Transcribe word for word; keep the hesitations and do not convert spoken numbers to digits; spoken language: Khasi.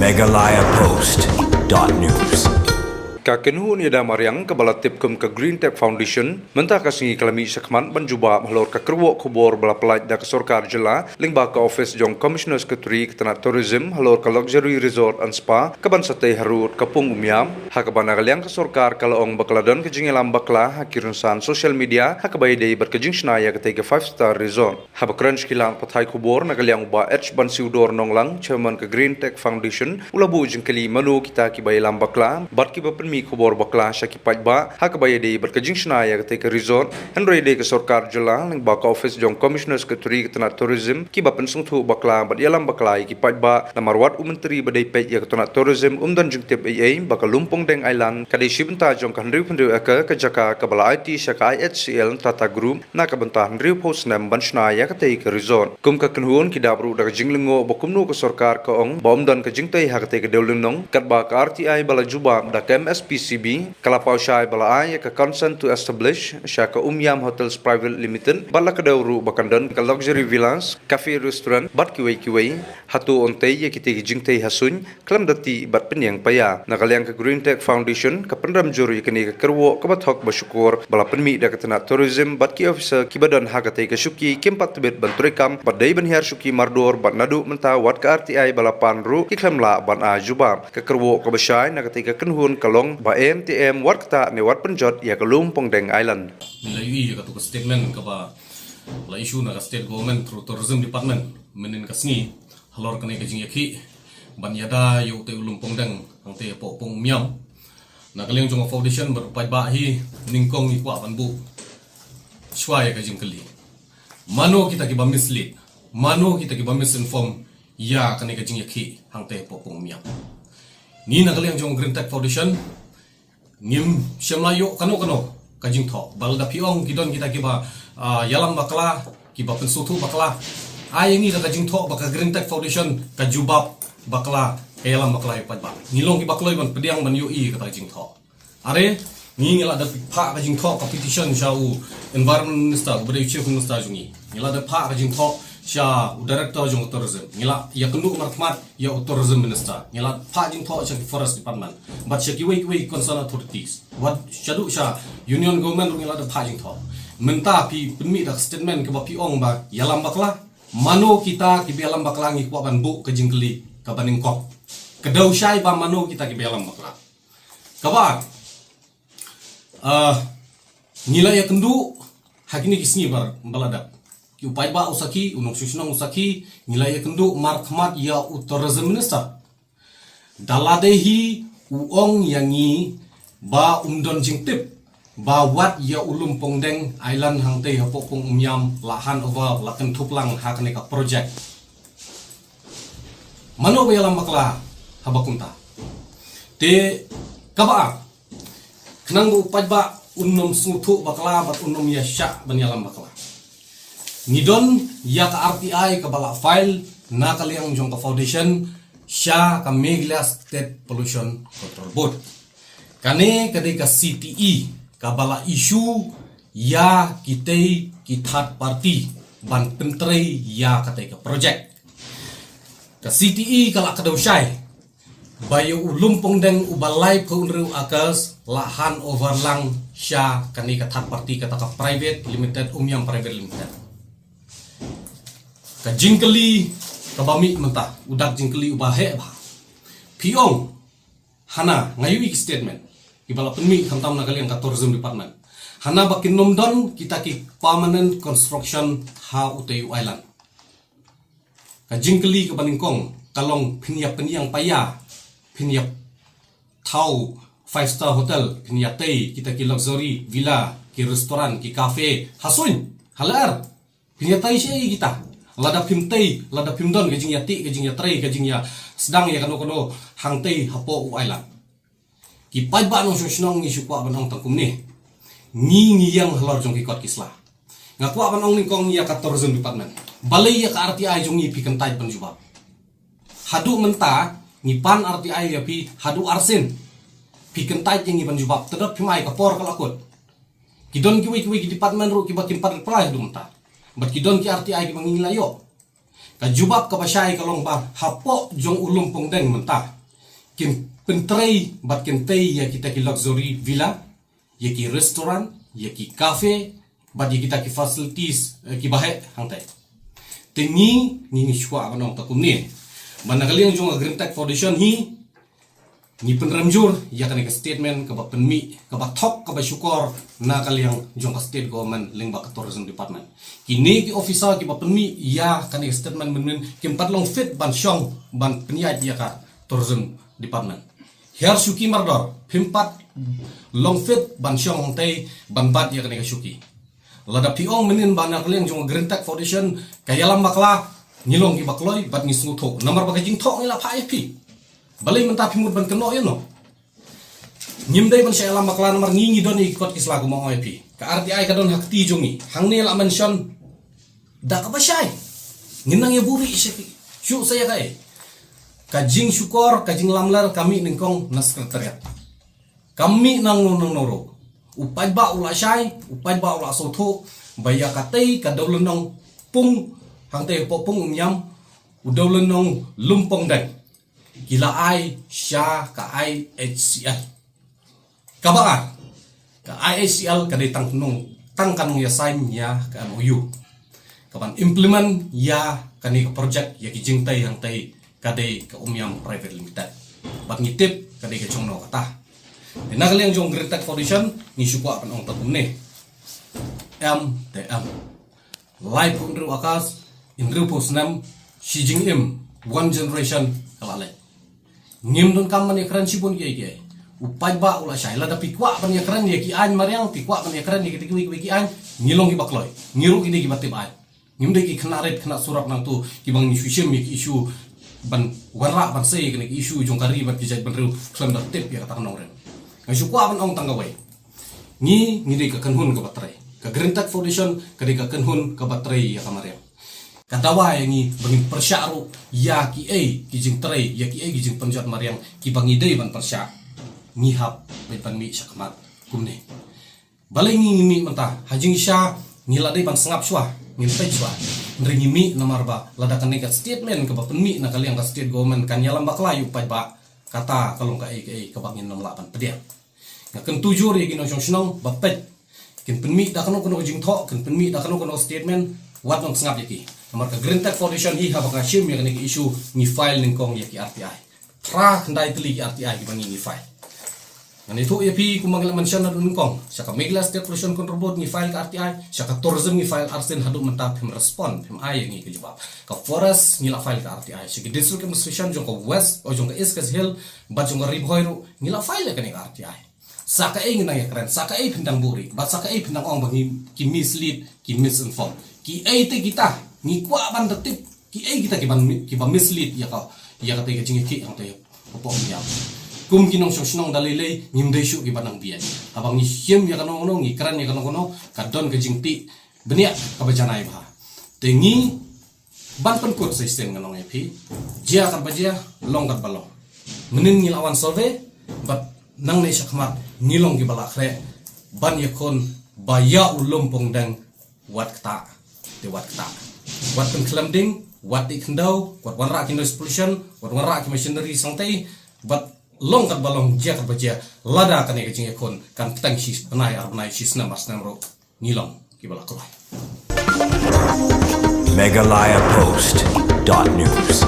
Meghalaya Post dot news. Ka kynhun ïada mariang kaba la tip kum ka Green Tech Foundation mynta ka sngi ka la mih shakhmat ban jubab halor ka kyrwoh khubor ba la pyllait da ka sorkar jylla lyngba ka office jong Commissioner Secretary ka tnat Tourism halor ka Luxury Resort and Spa kaban sa tei harud ka Pung Umiam, ha kaba na ka liang ka sorkar ka la ong ba ka la don ka jingïalam bakla ha ki rynsan social media ha kaba ïadei bad ka jingshna ïa katei ka five star resort. Haba kren sha ki lad pathai khubor na ka liang u Bah H Bansiewdor Nonglang, Chairman ka Green Tech Foundation, u la buh jingkylli mano kita kiba ïalam bakla bad kiba pynmih khubor bakla sha ki paidbah ha kaba ïadei bad ka jingshna ïa katei ka resort, hynrei dei ka sorkar jylla lyngba ka office jong Commissioner Secretary ka tnat Tourism kiba pynsngewthuh bakla bad ïalam bakla ïa ki paidbah. Namar wat u Myntri ba dei peit ïa ka tnat Tourism um don jingtip ei ei ba ka Lumpongdeng Island ka dei shi bynta jong ka hynriew phew hynriew acre ka jaka kaba la aiti sha ka I H C L Tata Group na ka bynta hynriewphew snem ban shna ïa katei ka resort. Kum ka kynhun ki dap ruh da ka jinglyngngoh ba kumno ka sorkar ka ong ba um don ka jingtei ha katei ka dewlynnong, katba ka R T I ba la jubab da ka M S P C B ka la paw shai ba la ai ïa ka consent to establish sha ka Umiam Hotels Private Limited bad la kdew ruh ba kan don ka luxury villas, cafe, restaurant bad kiwei kiwei. Hato yn tei ïa kitei ki jingtei ha suiñ khlem da tih bad pynïeng paia? Na ka liang ka Green Tech Foundation ka pynrem jur ïa kane ka kyrwoh kaba thok ba shukor ba la pynmih da ka tnat Tourism bad ki officer kiba don ha katei ka shuki kim pat tbit ban treikam bad dei ban hiar shuki mardor bad naduh mynta wat ka R T I ba la pan ruh ki khlem lah ban ai jubab. Ka kyrwoh kaba shai na katei ka kynhun ka long ba em te em wat ktah ne wat pynjot ïa ka Lumpongdeng Island. Ngi la ïohi ïa katu ka statement kaba la issue na ka State Government through Tourism Department mynnin ka sngi halor kane ka jingïakhih ban ïada ïa utei u Lumpongdeng hangtei hapoh Pung Umiam. Na ka liang jong ka foundation bad u paidbah hi nyngkong ngi kwah ban buh shuwa ïa ka jingkylli. Mano kita kiba mislead? Mano kita kiba misinform ïa kane ka jingïakhih hangtei hapoh Pung Umiam? Ngi na ka liang jong Green Tech Foundation ngim shym la ïoh kano kano ka jingthoh. Ba lada phi ong ki don kita kiba, ah, ïalam bakla, kiba pynsngewthuh bakla, ai ïa ngi da ka jingthoh ba ka Green Tech Foundation ka jubab bakla, ka ïalam bakla ïa u paidbah. Ngi long kiba kloi ban pdiang ban ïohi ïa kata ka jingthoh. Are, ngi, ngi la da phah ka jingthoh ka petition sha u Environment Minister, uba dei u Chief Minister jong ngi. Ngi la da phah ka jingthoh sha u Director jong u Tourism. Ngi la ïakynduh markhmat ïa u Tourism Minister. Ngi la phah jingthoh sha ki Forest Department bad sha kiwei kiwei concerned authorities. Wat shaduh sha Union Government ruh ngi la da phah jingthoh. Mynta phi pynmih da ka statement kaba phi ong ba ïalam bakla. Mano kita kiba ïalam bakla? Ngi kwah ban buh ka jingkylli kaba nyngkong. Ka dei shai ba mano kita kiba ïalam bakla. Kaba ar, ah, ngi la ïakynduh ha kine ki sngi ba la dep. Ki u paidbah u sakhi, u nongshong shnong u sakhi, ngi la ïakynduh markhmat ïa u Tourism Minister. Da lade hi u ong ïa ngi ba um don jingtip ba wat ïa u Lumpongdeng Island hangtei hapoh Pung Umiam la hand over, la kynthup lang ha kane ka project. Mano ba ïalam bakla haba kumta? Te kaba ar, khnang ba u paidbah un ym sngewthuh bakla bad un ym ïa shah ban ïalam bakla, ngi don ïa ka R T I kaba la file na ka liang jong ka foundation sha ka Meghalaya State Pollution Control Board. Kane ka dei ka C T E kaba la issue ïa kitei ki third party ban pyntrei ïa katei ka project. Ka C T E ka la kdew shai ba ïa u Lumpongdeng uba laiphew hynriew acres la hand over lang sha kane ka third party, kata ka private limited, Umiam Private Limited. Ka jingkylli kaba mih mynta, u dak jingkylli uba heh bha. Phi ong, hana, nga ïohi ki statement kiba la pynmih khamtam na ka liang ka Tourism Department, hana ba kin ym don kita ki permanent construction ha utei u island. Ka jingkylli kaba nyngkong ka long, phin ïa pynïeng paia, phin ïa thaw five star hotel, phin ïa tei kita ki luxury villa, ki restaurant, ki cafe ha suiñ, ha lyer? Phin ïa tei shaei kita? Lada phim tei, lada phim don ka jingïatih, ka jingïatrei, ka jingïasdang ïa kano kano hangtei hapoh u island. Ki paidbah nongshong shnong, ngi shu kwah ban ong tang kumne. Ngi, ngi ïeng halor jong ki kot ki sla. Nga kwah ban ong nyngkong ïa ka Tourism Department. Balei ïa ka R T I jong ngi phi kyntait ban jubab? Haduh mynta ngi pan R T I ïa phi haduh arsien. Phi kyntait ïa ngi ban jubab, te dot phim ai, ka por ka la kut. Ki don kiwei kiwei ki department ruh kiba kim pat reply haduh mynta. Bad ki don ki R T I kiba ngi la ïoh. Ka jubab kaba shai ka long ba hapoh jong u Lumpongdeng mynta kin pyntrei bad kin tei ïa kita ki luxury villa, ïa ki restaurant, ïa ki cafe, bad ïa kita ki facilities, eh, kiba heh hangtei. Te ngi, ngi ngi shuwa ban ong ta kumne. Ba na ka liang jong ka Green Tech Foundation hi, ngi pynrem jur ïa kane ka statement kaba pynmih, kaba thok, kaba shukor na ka liang jong ka state government lyngba ka tourism department. Kine ki officer kiba pynmih ïa kane ka statement mynnin kim pat long fit ban shong ban pynïaid ïa ka tourism department. Hiar shuki mardor, phim pat long fit ban shong hangtei ban bat ïa kane ka shuki. Lada phi ong mynnin ba na ka liang jong Green Tech Foundation ka ïalam bakla, ngi long kiba kloi bad ngi sngewthuh. Namar ba ka jingthoh ngi la phah ïa phi. Balei mynta phi mut ban kynnoh ïa no? Ngim dei ban shah ïalam bakla namar ngi ngi don ïa ki kot ki sla kumba ong ïa phi. Ka R T I ka don ha kti jong ngi. Hangne la mention da kaba shai. Ngin nang ïa buhrieh sha ki. Shu sa ïa kaei. Ka jingshukor, ka jinglamler ka mih nyngkong na secretariat. Ka mih nangno nangno ruh. U paidbah u la shai, u paidbah u la sngewthuh ba ïa katei ka dewlynnong pung, hangtei hapoh pung Umïam, u dewlynnong Lumpongdeng, ki la ai sha ka I H C L. Kaba ar, ka I H C L ka dei tang nong, tang ka nongïasain ïa ka M O U kaban implement ïa kane ka project, ïa ki jingtei hangtei ka dei ka Umïam Private Limited. Bad ngi tip ka dei ka jong no kata. Te na ka liang jong Green Tech Foundation ngi shu kwah ban ong ta kumne. Em te em. Laiphew hynriew acres, hynriewphew snem, shi jingim, one generation ka la leit. Ngim donkam ban ïakren shibun kiei kiei. U paidbah u la shai. Lada phi kwah ban ïakren ïa ki aiñ mariang, phi kwah ban ïakren ïa kita kiwei kiwei ki aiñ, ngi long kiba kloi. Ngi ruh ngi dei kiba tip aiñ. Ngim dei ki khynnah rit khynnah surok nangtu kiba ngin shu shim ïa ki issue ban wanrah ban sei ïa kine ki issue jong ka ri bad ki jaitbynriew khlem da tip ïa kata ka nongrim. Nga shu kwah ban ong tang kawei. Ngi, ngi dei ka kynhun kaba trei. Ka Green Tech Foundation ka dei ka kynhun kaba trei ïa ka mariang. Ka dawa ïa ngi ba ngin pyrshah ruh ïa kiei ki jingtrei, ïa kiei ki jingpynjot mariang kiba ngi dei ban pyrshah. Ngi hap ban mih shakhmat kumne. Balei ngi ngi mih mynta? Ha jingshisha ngi la dei ban sngap shuwa, ngin peit shuwa. Hynrei ngi mih namar ba lada kane ka statement kaba pynmih na ka liang ka state government kan ïalam bakla ïa u paidbah, kata ka long kaei kaei kaba ngin ym lah ban pdiang. Nga kyntu jur ïa ki nongshong shnong ba peit. Kin pynmih da kano kano ka jingthoh, kin pynmih da kano kano ka statement, wat nang sngap ïa ki. Namar ka Green Tech Foundation hi haba ka shim ïa kane ka issue ngi file nyngkong ïa ki R T I. Phra khyndai tylli ki R T I kiba ngi ngi file. Ngan ïathuh ïa phi kumba ngi la mention haduh nyngkong. Sha ka Meghalaya State Pollution Control Board ngi file ka R T I, sha ka tourism ngi file arsien, haduh mynta phim respond, phim ai ïa ngi ka jubab. Ka forest ngi la file ka R T I, sha ka district administration jong ka West, o jong ka East Khasi Hills, bad jong ka Ri Bhoi ruh ngi la file ïa kane ka R T I. Sa kaei ngi nang ïakren, sa kaei phin dang buhrieh, bad sa kaei phin dang ong ba ngi ki mislead, ki misinform. Kiei te kita ngi kwah ban da tip, kiei kita kiba, kiba mislead ïa ka, ïa kata ka jingïakhih hangta hapoh Umïam. Kum ki nongshong shnong da lei lei ngim dei shuh kiba nang bieit. Haba ngi shim ïa kano kano, ngi kren ïa kano kano, ka don ka jingtip bniah kaba janai bha. Te ngi ban pynkut sa shisien ngan ong ïa phi, jia katba jia, long katba long. Mynnin ngi la wan survey, bad nangne shakhmat ngi long kiba la khreh ban ïakhun ba ïa u Lumpongdeng wat ktah, te wat ktah. Wat pynkhlem ding, wat dih khyndew, wat wanrah ki noise pollution, wat wanrah ki machinery sangtei, bad long katba long, jia katba jia, lada kane ka jingïakhun kan pteng shi bnai ar bnai, shi snem ar snem ruh, ngi long kiba la kloi. Meghalaya Post dot news.